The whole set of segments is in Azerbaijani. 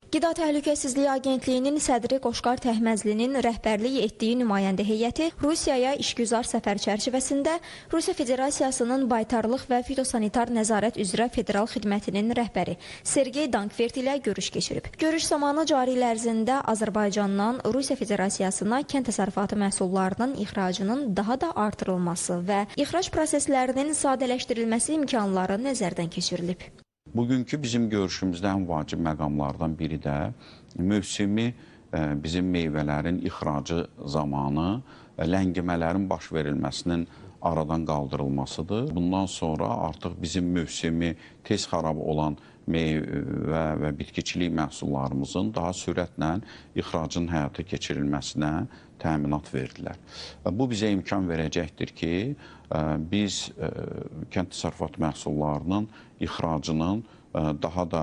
Qida Təhlükəsizliyi Agentliyinin sədri Qoşqar Təhməzlinin rəhbərlik etdiyi nümayəndə heyəti Rusiyaya işgüzar səfər çərçivəsində Rusiya Federasiyasının Baytarlıq və Fitosanitar Nəzarət üzrə Federal Xidmətinin rəhbəri Sergey Dankvert ilə görüş keçirib. Görüş zamanı cari il ərzində Azərbaycandan Rusiya Federasiyasına kənd təsərrüfatı məhsullarının ixracının daha da artırılması və ixrac proseslərinin sadələşdirilməsi imkanları nəzərdən keçirilib. Bugünkü bizim görüşümüzdə ən vacib məqamlardan biri də mövsümi bizim meyvələrin ixracı zamanı ləngimələrin baş verilməsinin aradan qaldırılmasıdır. Bundan sonra artıq bizim mövsümi tez xarab olan meyvə və bitkiçilik məhsullarımızın daha sürətlə ixracın həyata keçirilməsinə təminat verdilər. Bu bizə imkan verəcəkdir ki, biz kənd təsərrüfatı məhsullarının ixracının daha da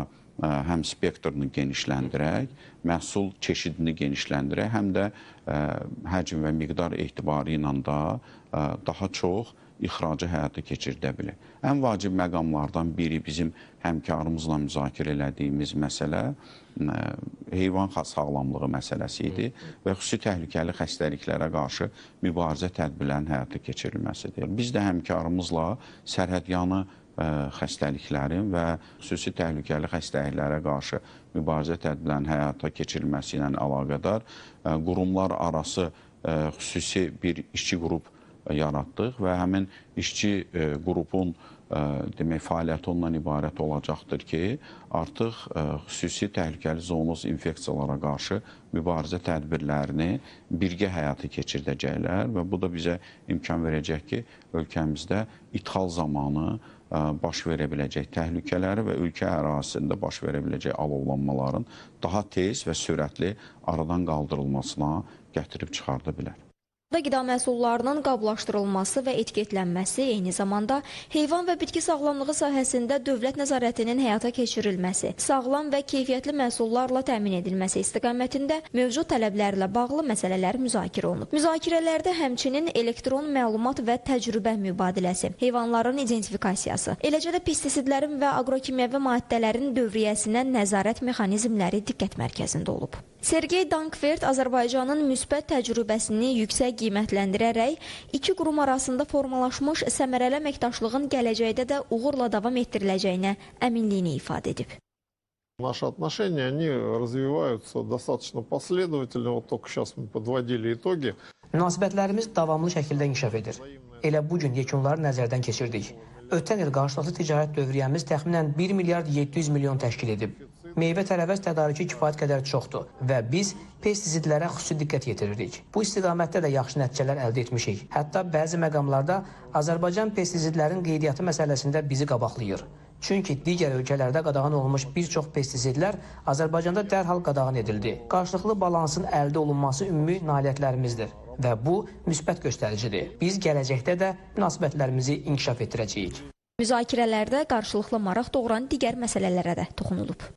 həm spektrini genişləndirək, məhsul çeşidini genişləndirək, həm də həcm və miqdar etibarı ilə də daha çox ixracı həyata keçirdə bilək. Ən vacib məqamlardan biri bizim həmkarımızla müzakirə elədiyimiz məsələ heyvan sağlamlığı məsələsi idi və xüsusi təhlükəli xəstəliklərə qarşı mübarizə tədbirlərinin həyata keçirilməsidir. Biz də həmkarımızla sərhədyanı xəstəliklərin və xüsusi təhlükəli xəstəliklərə qarşı mübarizə tədbirlərinin həyata keçirilməsi ilə əlaqədar qurumlar arası xüsusi bir işçi qrup yaratdıq və həmin işçi qrupun demək fəaliyyəti ondan ibarət olacaqdır ki, artıq xüsusi təhlükəli zoonoz infeksiyalara qarşı mübarizə tədbirlərini birgə həyata keçirdəcəklər və bu da bizə imkan verəcək ki, ölkəmizdə ixal zamanı baş verə biləcək təhlükələri və ölkə ərazisində baş verə biləcək alovlanmaların daha tez və sürətli aradan qaldırılmasına gətirib çıxarda bilər. Qida məhsullarının qablaşdırılması və etiketlənməsi, eyni zamanda heyvan və bitki sağlamlığı sahəsində dövlət nəzarətinin həyata keçirilməsi, sağlam və keyfiyyətli məhsullarla təmin edilməsi istiqamətində mövcud tələblərlə bağlı məsələlər müzakirə olunub. Müzakirələrdə həmçinin elektron məlumat və təcrübə mübadiləsi, heyvanların identifikasiyası, eləcə də pestisidlərin və aqrokimyəvi maddələrin dövriyyəsinə nəzarət mexanizmləri diqqət mərkəzində olub. Sergey Dankvert Azərbaycanın müsbət təcrübəsini yüksək qiymətləndirərək iki qurum arasında formalaşmış səmərəli əməkdaşlığın gələcəkdə də uğurla davam etdiriləcəyinə əminliyini ifadə edib. Наши отношения, они развиваются достаточно последовательно. Вот только сейчас мы подводили итоги. Münasibətlərimiz davamlı şəkildə inkişaf edir. Elə bu gün yekunları nəzərdən keçirdik. Ötən il qarşılıqlı ticarət dövriyyəmiz təxminən 1 milyard 700 milyon təşkil edib. Meyvə tərəvəz tədarükü kifayət qədər çoxdur və biz pestisidlərə xüsusi diqqət yetiririk. Bu istiqamətdə də yaxşı nəticələr əldə etmişik. Hətta bəzi məqamlarda Azərbaycan pestisidlərin qeydiyyatı məsələsində bizi qabaqlayır. Çünki digər ölkələrdə qadağan olunmuş bir çox pestisidlər Azərbaycanda dərhal qadağan edildi. Qarşılıqlı balansın əldə olunması ümumi nailiyyətlərimizdir və bu müsbət göstəricidir. Biz gələcəkdə də münasibətlərimizi inkişaf etdirəcəyik. Müzakirələrdə qarşılıqlı maraq doğuran digər məsələlərə də toxunulub.